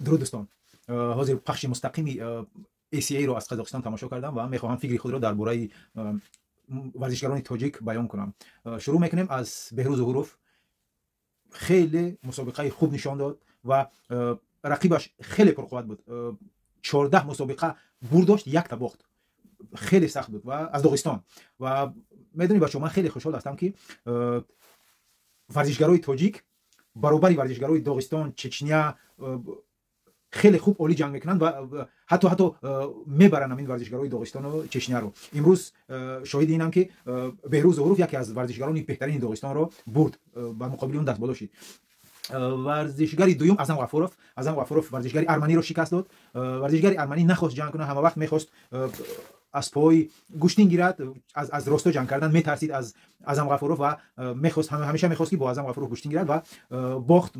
Дуруд, дӯстон. Ҳозир пахши мустақими ACA-ро аз Қазоқистон тамошо кардам ва мехоҳам фикри худро дар бораи варзишгарони тоҷик баён кунам. Шурӯъ мекунем аз Беҳрӯз Зуҳуров. Хеле мусобиқаи хуб нишон дод ва рақибаш хеле пурқувват буд. 14 мусобиқа бурд дошт, якта бохт. Хеле сахт буд ва аз Доғистон. Ва медонӣ, бачаҳо, ман хеле хушҳол ҳастам, ки варзишгарои тоҷик баробари варзишгарои Доғистон, Чечня хеле хуб, олӣ ҷанг мекунанд ва ҳатто мебаранд ҳамин варзишгарои Доғистону Чечняро. Имрӯз шоҳиди инам, ки Беҳрӯз Зуҳуров яке аз варзишгарони беҳтарини Доғистонро бурд, бар муқобили он дастболо шид. Варзишгари дуюм Азам Ғафуров. Азам Ғафуров варзишгари арманиро шикаст дод. Варзишгари арманӣ нахост ҷанг кунад, ҳама вақт мехост аз пой гӯштин гирад, аз росто ҷанг кардан метарсид аз Азам Ғафуров ва мехост, ҳамеша мехост, ки бо Азам Ғафуров гӯштин гирад ва бохт.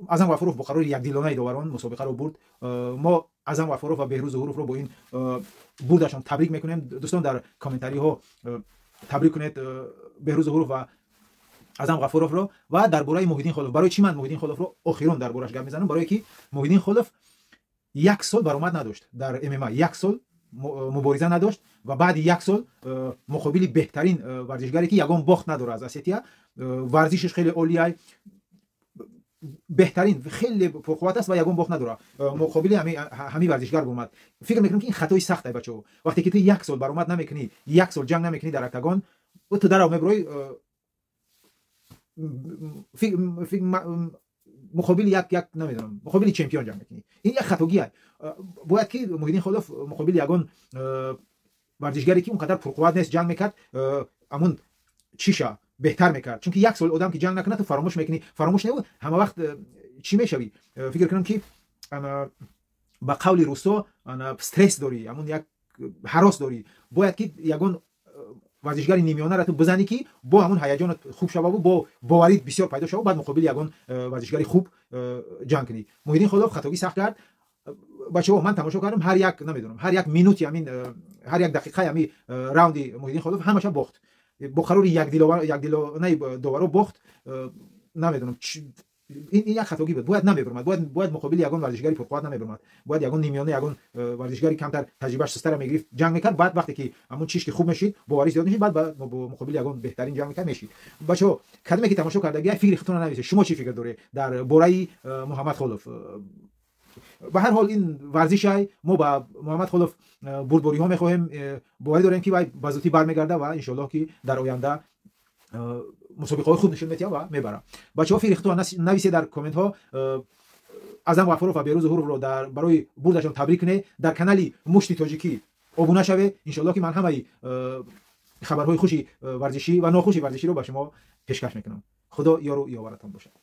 Азам Ғафуров бо қарори якдилонаи доварон мусобиқаро бурд. Мо Азам Ғафуров ва Беҳрӯз Зуҳуровро бо ин бурдашон табрик мекунем. Дӯстон, дар комментариҳо табрик кунед Беҳрӯз Зуҳуров ва Азам Ғафуровро. Ва дар бораи Муҳиддин Холов, барои чӣ ман Муҳиддин Холовро охирон дар бораш гап мезанам? Барое ки Муҳиддин Холов як сол баромад надошт дар ММА, як сол мубориза надошт ва баъди як сол муқобили беҳтарин варзишгаре, ки ягон бохт надорад, аз Осетия, варзишаш хеле олиай, беҳтарин, хеле пурқувват аст ва ягон бохт надорад, муқобили ҳамин варзишгар баромад. Фикр мекунам, ки ин хатои сахт ай, бачаҳо. Вақте ки ту як сол баромад намекунӣ, як сол ҷанг намекунӣ дар октагон, ту дарав мебирои, муқобили як, намедонам, муқобили чемпион ҷанг мекунӣ. Ин як хатогӣ. Бояд ки Муҳиддин Холов муқобили ягон варзишгаре, ки он қадар пурқувват нест, ҷанг мекард, амун чиша беҳтар мекард. Чунки як сол одам ки ҷанг накунад, ту фаромӯш мекунӣ. Фаромӯш не, ҳама вақт чӣ мешавӣ? Фикр кунам, ки ба қавли русо стресс дорӣ, ҳамун як ҳарос дорӣ. Бояд ки ягон варзишгари нимёнаро ту бизанӣ, ки бо ҳамун ҳаяҷонат хуб шававу бо боварит бисёр пайдо шаву баъд муқобили ягон варзишгари хуб ҷанг кунӣ. Муҳиддин Холов хатогӣ сахт кард. Бачаҳо, ман тамошо кардам, ҳар як, намедонам, ҳар як минути ҳамин, ҳар як дақиқаи ҳамин раунди Муҳиддин Холов ҳамаша бохт. Бо қарори якдилонаи доваро бохт. Намедонам, ин як хатогӣ буд. Бояд намебурмад, бояд муқобили ягон варзишгари пурқувват намебурмад, бояд ягон нимёна, ягон варзишгари камтар таҷрибааш сустара мегирифт, ҷанг мекард. Баъд вақте ки ҳамун чиш ки хуб мешид, боварӣ зиёд мешид, баъд бо муқобили ягон беҳтарин ҷанг мекард, мешид. Бачаҳо, кадоме ки тамошо кардагия, фикри худтонро нависед. Шумо чӣ фикр доред дар бораи Муҳаммад Холов? Ба ҳар ҳол, ин варзишай. Мо ба Муҳаммад Холов бурдбориҳо мехоҳем. Боварӣ дорем, ки вай ба зудӣ бармегарда ва иншоаллоҳ, ки дар оянда мусобиқаҳои хуб нишон медиҳад ва мебарад. Бачаҳо, фикри худтон нависед дар комментҳо. Азам Ғафуров ва Беҳрӯз Зуҳуровро барои бурдашон табрик кунед. Дар канали Мушти Тоҷикӣ обуна шавед. Иншоаллоҳ, ки ман ҳамаи хабарҳои хуши варзишӣ ва нохуши варзиширо ба шумо пешкаш мекунам. Худо ёру ёваратон бошад.